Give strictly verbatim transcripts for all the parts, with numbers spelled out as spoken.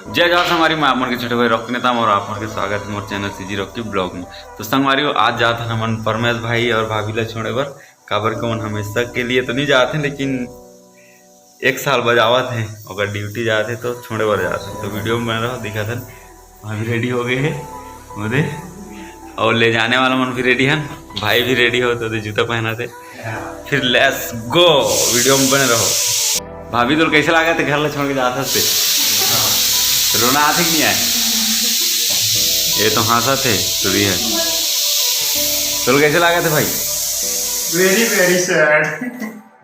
जय जोहार संगवारी, मैं आप मन के छोटे भाई रॉकी नेताम और आप मन के स्वागत है मोर चैनल सीजी रॉकी ब्लॉग में। तो संगवारी हो, आज जात हन हमन परमेश भाई और भाभी ला छोड़े बर, काबर के ओमन हमेशा के लिए तो नहीं जात हैं, लेकिन एक साल बजावत है, ओकर ड्यूटी जात है तो छोड़े बर जात है। तो वीडियो में बने रहो, दिखात हन। भाभी रेडी हो गए है, वो दे। और ले जाने वाला मन भी रेडी हन, भाई भी रेडी हो तो दे जूता पहना थे। फिर लेट्स गो, वीडियो में बने रहो। भाभी, तोर कैसे लागत हे घर ला छोड़ के जात हस ते? रोना आथे कि नहीं आए? ये तो हंसत हे, सुरी है। तोर कैसे लागत हे भाई? Very very sad।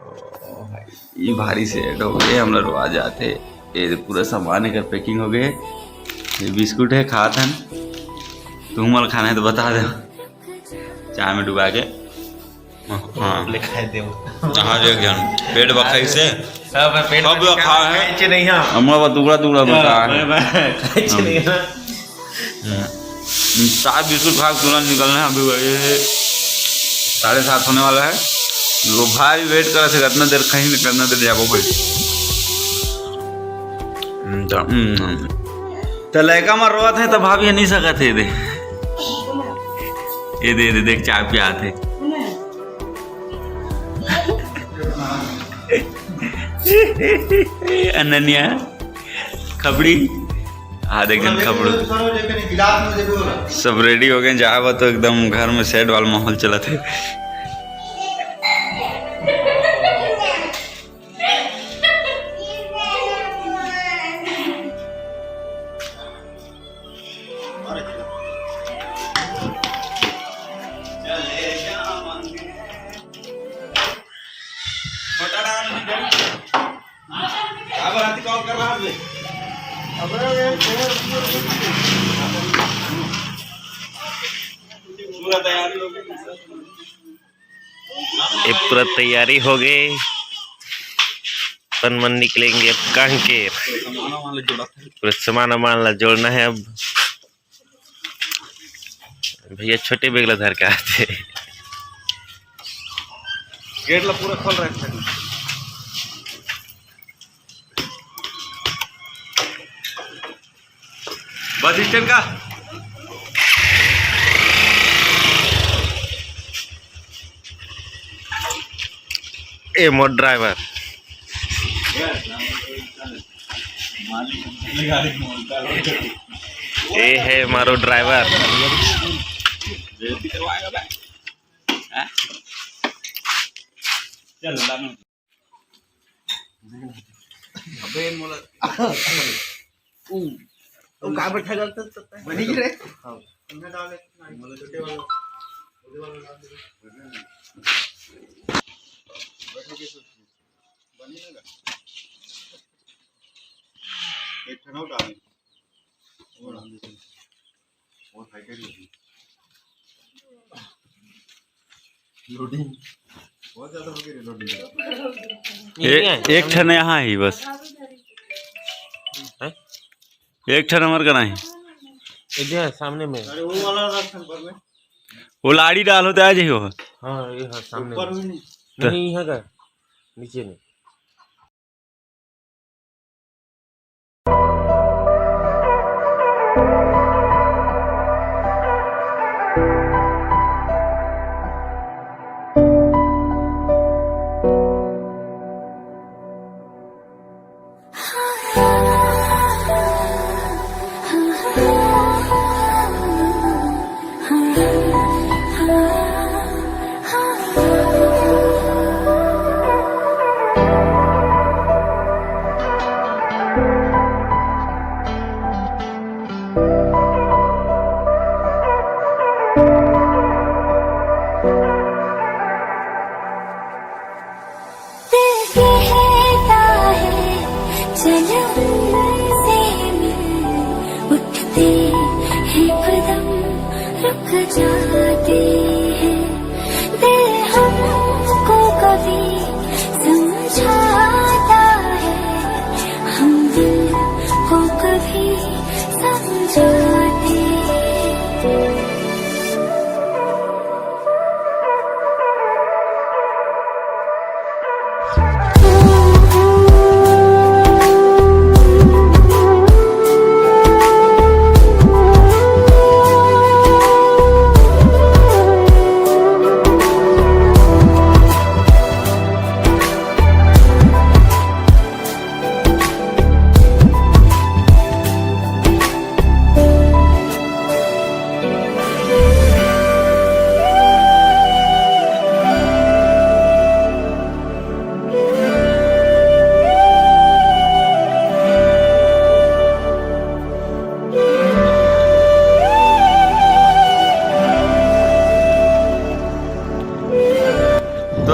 ओ भाई, ये भारी sad हो गए, हम लोग रोआ जाते। ये पूरा सामान एकर packing हो गए। ये बिस्कुट है, खात हन। तुम मन खाना है तो बता दो, चाय में डुबा के। हाँ। ले खाए दे वो। हाँ, देख जान। पेट बखाई से। सब पेट सब में लोग खा है। खाए नहीं, हाँ। हम लोग टुकड़ा टुकड़ा में हाँ, खा है। मैं, मैं खाए हाँ। नहीं, हाँ। हम्म। चाय बिस्कुट खा के तुरंत निकलना है। अभी वही है, साढ़े सात होने वाला है। वो भाई वेट करा से कितना देर, कहीं नहीं, कितना देर जाबो भाई। हम्म, तो, हम्म, हम्म। तो लड़का में रोत है तो भाभी नहीं सकत है दे। ये दे, दे, देख, चाय पियात हे। अनन्या, खबड़ी। हाँ, देख, खबड़ू। सब रेडी हो गए, जाबो तो एकदम घर में सेट वाला माहौल चलत हे। पूरा तैयारी हो गई। ये पूरा तैयारी हो गए, अपन मन निकलेंगे अब कांकेर। पूरा सामान वामान ला जोड़ना है अब। भैया छोटे बैग ला धर के आते। गेट ला पूरा खोल रहे थे। बस स्टैंड का। ए मोर ड्राइवर, ए है मारो ड्राइवर। चल, अबे मोला। ऊ, वो का बैठा जाता है? बनी रे। हाँ। हमने डाल एक, मोला छोटे वाला, छोटे वाला डाल दे। बनी ना। एक ठन और डाल दे। वो डाल दे। बहुत हाई टेक लगी। लोडिंग बहुत ज्यादा हो गई रे, लोडिंग। ए-, एक ठन यहाँ ही बस। हैं? एक ठन हमर करा ही। ये जो है सामने में। अरे वो वाला रख पर में। वो लाड़ी डाल होते आ जाइयो। हाँ, ये है सामने ऊपर में। में नहीं। नहीं, यहाँ का। नीचे में।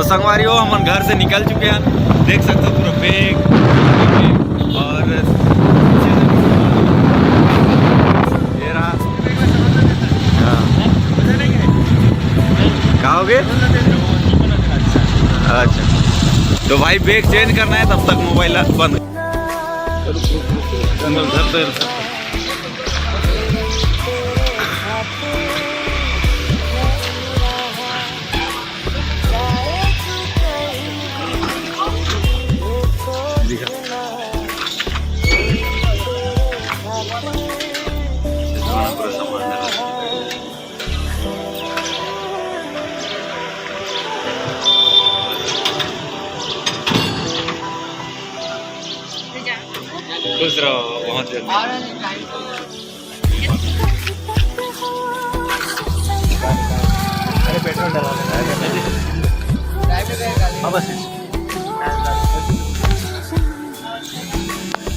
संगवारी हो, हमन घर से निकल चुके हैं, देख सकते हो पूरा बैग और ये रहा। हाँ। का हो गए? अच्छा, तो भाई बैग चेंज करना है, तब तक मोबाइल बंद। खुश रहो, बहुत जल्दी।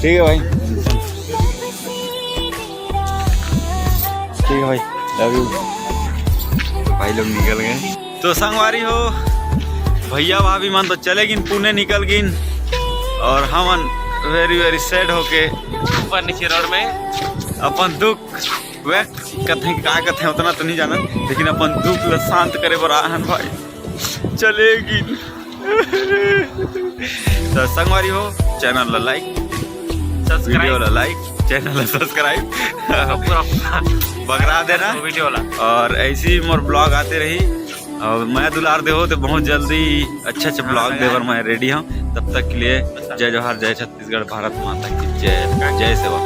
ठीक है भाई, ठीक है भाई, लव यू। भाई लोग निकल गए। तो संगवारी हो, भैया भाभी मन तो चले गिन, पुणे निकल गिन, और हमन very very sad होके ऊपर नीचे रोड में अपन दुख व्यक्त करते हैं, का करते हैं उतना तो नहीं जाना, लेकिन अपन दुख ला शांत करे बर आहन भाई, चले गिन। तो संगवारी हो, चैनल ला लाइक, वीडियो ला लाइक, चैनल ला सब्सक्राइब बगरा देना। वीडियो ला। और ऐसी मोर ब्लॉग आते रही, और मैं दुलार देहो तो बहुत जल्दी अच्छे अच्छे ब्लॉग देबर मैं रेडी हूँ। तब तक के लिए जय जोहार, जय छत्तीसगढ़, भारत माता की जय, जय सेवा।